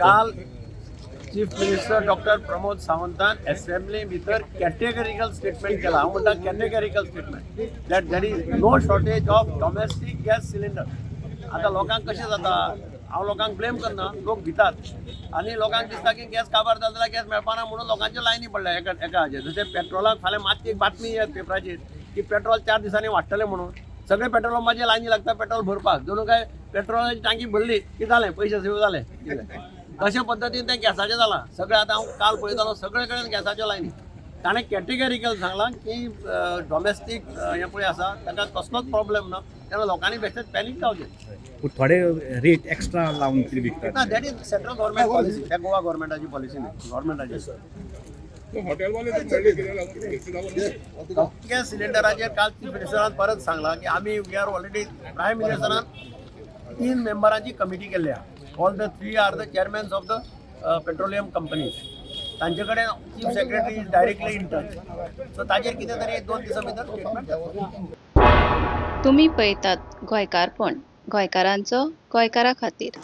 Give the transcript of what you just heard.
काल chief minister doctor Pramod सावंतान assembly भितर कॅटेगरिकल स्टेटमेंट केला. हांव म्हणटा categorical statement that there is no shortage of domestic gas cylinder. आतां लोकांक कशें जाता, हांव लोकांक ब्लेम करना. लोक भितात आनी लोकांक दिसता की गॅस काबार जालो जाल्यार गॅस मेळपाना म्हणून लोकांच्यो लायनी पडल्या एका एका हाजेर. जशें पेट्रोलाक फाल्यां मातशी एक बातमी येत पेपराचेर की पेट्रोल 4 दिसांनी वाडटलें म्हणून, सगळे पेट्रोल पंपाचे लायनी लागता पेट्रोल भरपाक. जणू काय पेट्रोलाची टांकी भरली की जालें, पयशे सेव जाले कितें. तशे पद्दतीन तें गॅसाचें जालां सगळें. आतां हांव काल पळयतालो, सगळे कडेन गॅसाच्यो लायनी. ताणें कॅटेगरिकल सांगलां की डॉमेस्टीक हें पळय आसा, ताका कसलोच प्रॉब्लेम ना. तेन्ना लोकांनी बेश्टेच पॅनीक जावचें. पूण थोडे रेट एक्स्ट्रा लावन कितें विकतात. ना, that is central government policy. त्या गोवा गव्हर्मेंटाची पॉलिसी न्ही, गव्हर्मेंटाची. हॉटेलवाले तर म्हणले कितें लागून घेतली लागून. गॅस सिलिंडराचेर काल चीफ मिनिस्टरान परत सांगलां की आमी we are already, prime मिनिस्टरान तीन मेंबरांची कमिटी केल्ली आहा. All the three are the chairmans of the petroleum companies. तांचे कडेन chief secretary is directly in touch. So ताजेर कितें तरी एक दोन दिसां भितर स्टेटमेंट. तुमी पळयतात गोंयकारपण, गोंयकारांचो गोंयकारा खातीर.